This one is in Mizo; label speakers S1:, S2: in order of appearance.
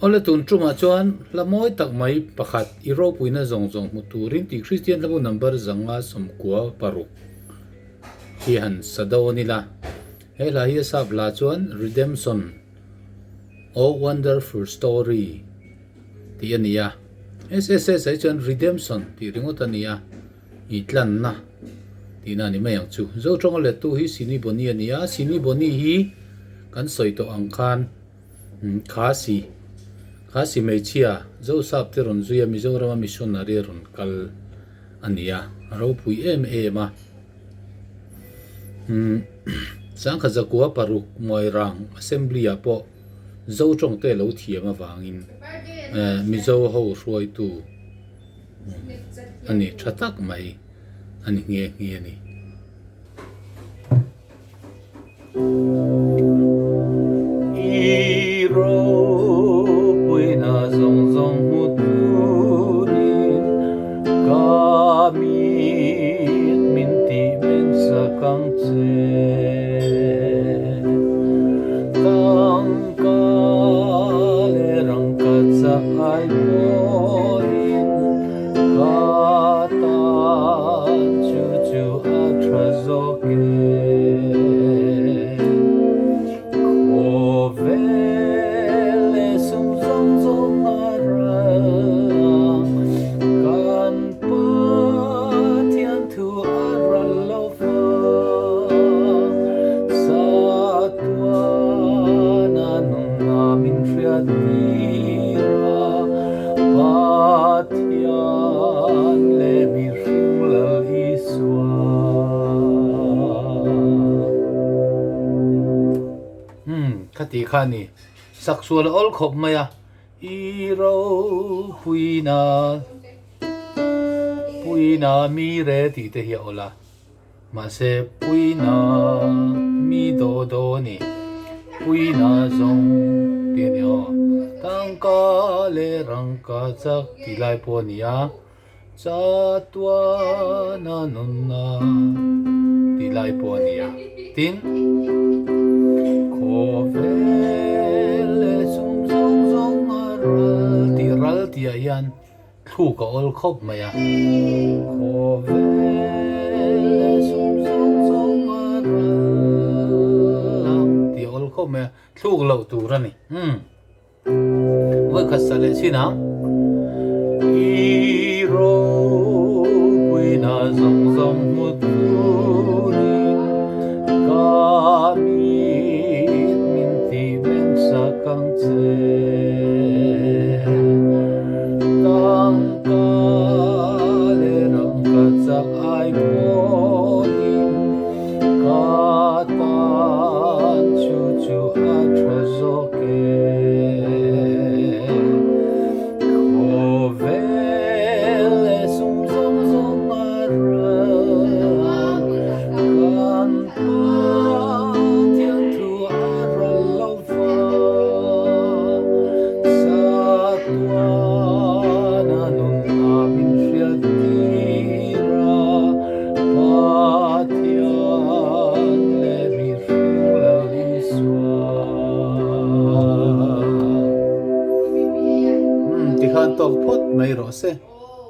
S1: Awle tun tumah chuan hla mawi tak mai pakhat i ropuina zawng zawng hmu turin tih Kristian hlabu number 596 hi han sa dawn ila. He hla hi a sap hla chuan Redemption, Oh Wonderful Story tih a ni a. SSS ah hi chuan Redemption tih ringawt a ni a, i tlanna tihna a ni mai ang chu. Zotawnga lettu hi Sini Boni a ni a, Sini Boni hi kan sawi tawh ang khan, Khasi, Khasi hmeichhia Zosap te rawn zui a, Mizorama missionary a rawn kal a ni a, a ropui em em a. Sangkhat zakua paruk Muairang Assembly ah pawh Zo tawng te lo thiam avangin Mizo ho hruaitu a ni tha tak mai a ni nghe nghe a ni. I ropuina zawng zawng hmu turin ka mit min tih men sak ang che. Tangka leh rangka chak ai pawhin ka tan chu chu a tha zawk e. Khawvel leh sum zawng zawng a ral ang, kan Pathian thu a ral lo vang. Satuana nunna min hriat tir a, Pathian leh mihring Lal Isua. Umm, khati kha a ni. Saksual a awl khawp mai a, i ropuina puina mi re tih te hi a awl a, mahse puina mi daw daw a ni, puina zawng tih a ni aw. Tangka leh rangka chak tih lai pawh a ni a. Chatuana nunna tih lai pawh a ni a, tin, Khawvel leh sum zawng zawng a ral tih ral tihah hian thluk a awl khawp mai a, Khawvel leh sum zawng zawng a ral ang tih a awl khawp mai a, thluk loh tur a ni. Umm. Vawikhat sa leh chin ang. I ropuina zawng zawng hmu turin ka mit min ti men sak ang che.